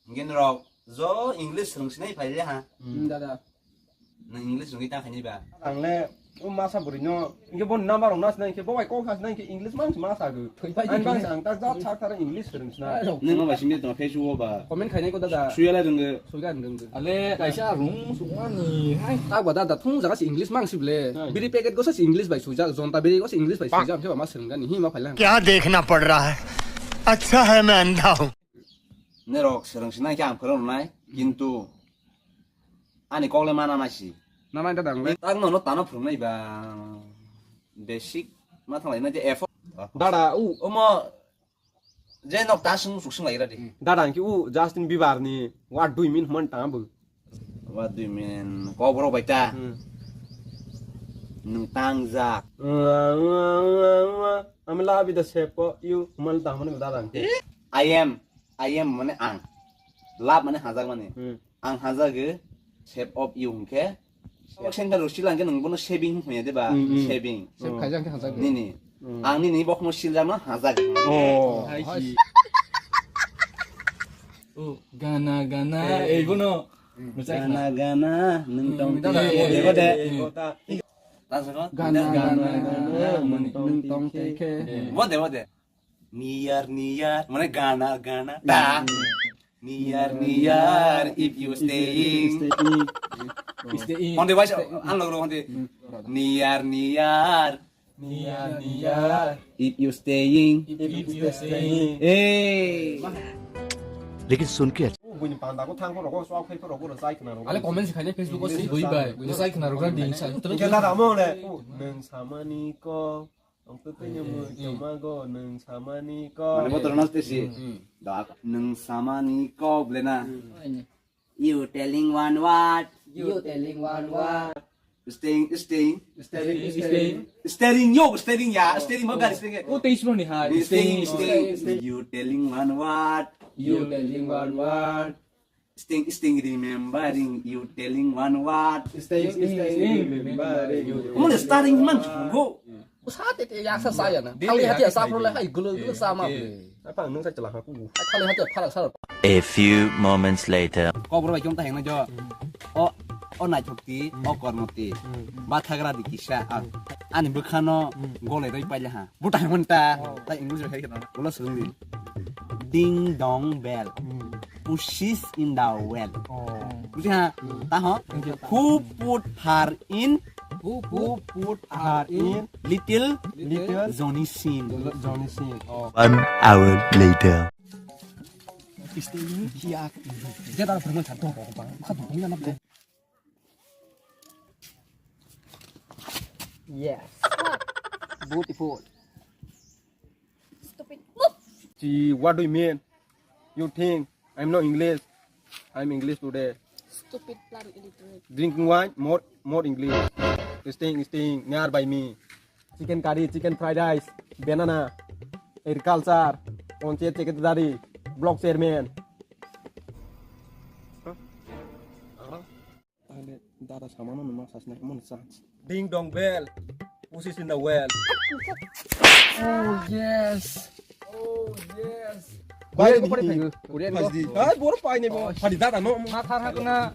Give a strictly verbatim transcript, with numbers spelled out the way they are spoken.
Hinkhe norok jo English swrwng sinai phaile ha. Hmm, dada. Nwng English rwngwi ta khainai ba? Ang le o masa bwrwi no, hinkhe bo number rok na sinai, hinkhe bo bai kok sa sinai, hinkhe English mang si masa gw. Thwi pai di. Ang bang ang tak jat sak thar English swrwng sinai. Nwng ma bai simi tong Facebook o ba. Comment khainai ko dada. Suya lai rwngwi. Suya rwngwi. Ale kaisa rung sukmani hai. Tak ba dada thung jaga si English mang si ble. Hai. Biri packet go sa si English bai sujak, jonta biri go si English bai sujak, hinkhe ba ma swrwng gani hi ma phailang. क्या देखना पड़ रहा है? अच्छा है मैं अंधा हूँ। Norok swrwng sinai khe ang phwrwng rwnai, kintu ani kok le mana nai si. Na nai da dang le. Tak no no tano phwrwng nai ba. Basic ma thanglai na je F. Dada u. Omo je nok ta swng suk swng lai ra di. Dada ang ki u Justin Bieber ni what do you mean hman ta bu? What do you mean? Kok borok bai ta. Hmm. Nwng tangjak. I'm love the shape of you. Hman ta hman dada ang ki. I am, I am mane ang. Love mane hajak mani. Hmm. Ang hajagwi shape of you hwnkhe. Sengkha rok silang khe nwng bono shaving hwnwi de ba? Hmm, hmm. Shaving. Save khaijak khe hajak. Nini. Hmm. Ang nini bokhno siljakno hajak. Oh. Hai si. Oh, gana, gana, eh, eh, bono. Gana, gana, nwng tong tong. Debo de. Gana, gana, gana, nwng tong tong khe. Bo de, bo de. Niyar, niyar, mane gana, gana. Da. Niyar, niyar, if you staying. Staying. Honde bai, ang logro honde. Niyar, niyar. Niyar, niyar. If you staying. If you staying. Eh. लेकिन सुन के Buini panda ko thang ko rogo, swak phai ko rogo, sai khna rogo. Ale comment khainai Facebook o si bui bai. Buini sai khna rogo ding sa. Kela da mo le. Nwng samani ko. Ang to tanya mo, tama go, nwng samani ko. Mane bo torna ste si. Hmm. Da, nwng samani ko, ble na. Hmm. You telling one word. You telling one word. Staying, staying. Staring, staring. Staring, yo, staring, ya, staring, mo gari staring. O, teis lo ni hai. Staying, staying. You telling one word. You telling one word. Sting, sting, remembering you telling one word. Sting, sting, sting, remembering you. Omo le starring man go. Sa te te ya sa sa ya na. Thali hati ya sa pro le hai gulo gulo sa ma. Apa nung sa chala ha ku. Thali hati ya pharak sa. A few moments later. Kobor bai chom ta hengna jo. O, o naithok ti, o kormo ti. Ba thagra di kisa. Ani bwkhano golai roi paile ha. Butai hwn ta. Ta English bai khai kheno. Ulo swrwng di. Ding dong bell. Pushes in the well. Buji ha? Ta ho? Who put her in? Who put her in? Little Little Johnny Sins. Johnny Sins. One hour later. Dia tak pernah satu orang. Bukan, bukan, bukan. Yes. Beautiful. Stupid. Move. Gee, what do you mean? You think I'm not English? I'm English today. Stupid, bloody illiterate. Drinking wine, more, more English. Staying, staying nearby me. Chicken curry, chicken fried rice, banana, agriculture, panchayat secretary, block chairman. Tale dada samano numa sasna mon chance. Ding dong bell, pushes in the well. Oh yes. Oh yes. Bai Korea ni. Korea ni. Hai bor pai ni bo. Hadi dada no. Ma thar hakna.